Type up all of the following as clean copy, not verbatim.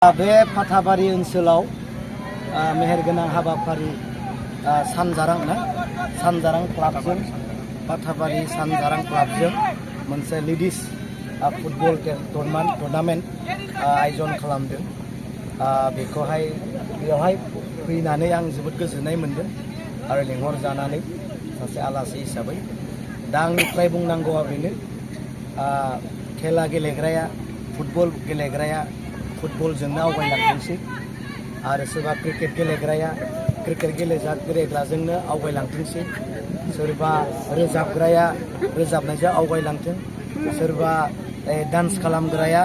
बे फाथाबारि ओनसोलाव मेहेरगोनां हाबाफारि सानजारां क्लाबजों फाथाबारि सानजारां क्लाबजों मोनसे लेडिज फुटबल टुर्नामेन्ट आयोजन खालामदों। बेवहाय फैनानै आं जोबोद गोजोननाय मोनदों आरो लेंहरजानानै सासे आलासि हिसाबै। दा आंनिफ्राय बुंनांगौआ बेनो, खेला गेलेग्राया फुटबल गेलेग्राया फुटबलजोंनो आवगायलांथोंसै आरो सोरबा क्रिकेट गेलेग्राया क्रिकेट गेलेग्राजोंनो आवगायलांथोंसै, सोरबा रोजाबग्राया रोजाबनायजों आवगायलांथों, सोरबा डान्स खालामग्राया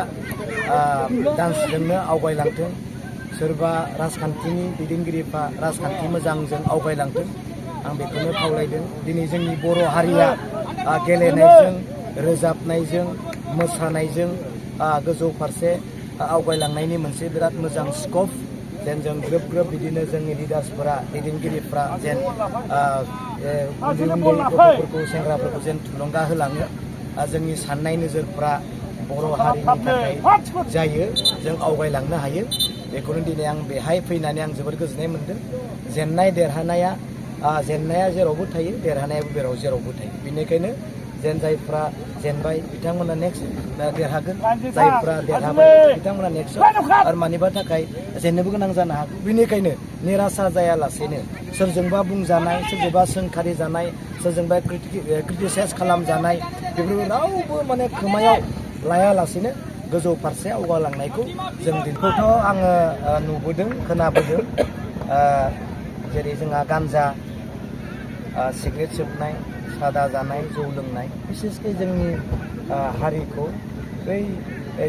डान्सजोंनो आवगायलांथों, सोरबा राजखान्थिनि दैदेनगिरिफ्रा राजखान्थि मोजांजों आवगायलांथों। आं बेखौनो खावलायदों। दिनै जोंनि बर' हारिया गेलेनायजों रोजाबनायजों मोसानायजों गोजौ फारसे आवगायलांनायनि मोनसे बिराद मोजां स्कप। जेन जों ग्रोब बिदिनो जोंनि लिडार्सफोरा दैदेनगिरिफ्रा जेन उन्दै गथ'फोरखौ सेंग्राफोरखौ जेन थुलुंगा होलाङो। जोंनि साननाय नोजोरफ्रा बर' हारिनि थाखाय जायो, जों आवगायलांनो हायो। बेखौनो दिनै आं बेहाय फैनानै आं जोबोद गोजोननाय मोनदों। जेननाया जेरावबो थायो, देरहानायाबो जेरावबो थायो। बेनिखायनो जेन जायफ्रा जेनबाय बिथांमोना नेक्स्ट देरहागोन, जायफ्रा देरहाबाय बिथांमोना नेक्स्ट आरो मानिबा थाखाय जेननोबो गोनां जानो हागौ। बेनिखायनो निराशा जायालासेनो सोरजोंबा बुंजानाय, सोरजोंबा सोंखारि जानाय, सोरजोंबा क्रिटिसाइज खालामजानाय बेफोरखौ रावबो खोमायाव लायालासेनो गोजौ फारसे आवगायलांनायखौ जों दिनखौथ' आङो नुबोदों, खोनाबोदों। जेरै जोंहा गान्जा, सिगारेट सोबनाय, सादा जानाय, जौ लोंनाय, बिसेसकै जोंनि हारिखौ बै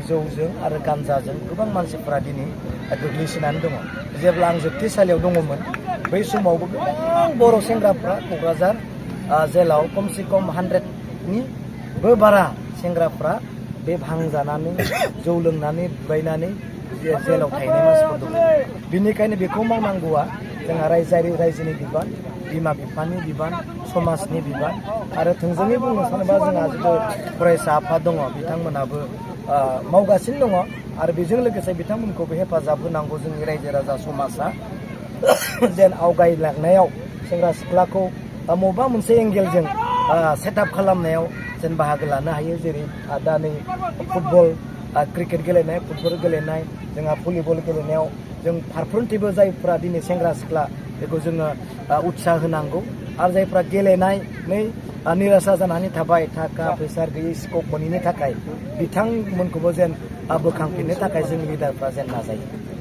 जौजों आरो गान्जाजों गोबां मानसिफोरा दिनै गोग्लैसोनानै दङ। जेब्ला आं जोबथेसालियाव दङमोन बै समावबो गोबां बर' सेंग्राफ्रा क'क्राझार जेलाव खमसे खम 100निबो बारा सेंग्राफ्रा बे भांजानानै जौ लोंनानै बुलायनानै जेलाव थाहैनाय मानसिफोर दङ। बेनिखायनो बेखौ मावनांगौआ जोंहा रायजोनि बिबान, बिमा बिफानि बिबान, समाजनि बिबान आरो थोंजोङै बुंनो सानोबा जोंहा जिथु फरायसा आफाद दङ बिथांमोनाबो मावगासिनो दङ आरो बेजों लोगोसे बिथांमोनखौबो हेफाजाब होनांगौ। जोंनि रायजो राजा समाजा जेन आवगायलांनायाव सेंग्रा सिख्लाखौ बबेबा मोनसे एंगेलजों सेटआप खालामनायाव जेन बाहागो लानो हायो। जेरै दा नै फुटबल, क्रिकेट गेलेनाय, फुटबल गेलेनाय, जोंहा भलिबल गेलेनायाव जों फारफ्रोमथिंबो जायफ्रा दिनै सेंग्रा सिख्ला बेखौ जोङो उत्साह होनांगौ आरो जायफ्रा गेलेनानै निराशा जानानै थाबाय, थाखा फैसा गैयै, स्कप मोनैनि थाखाय बिथांमोनखौबो जेन बोखांफिननो थाखाय जोंनि लिडारफ्रा जेन नाजायो।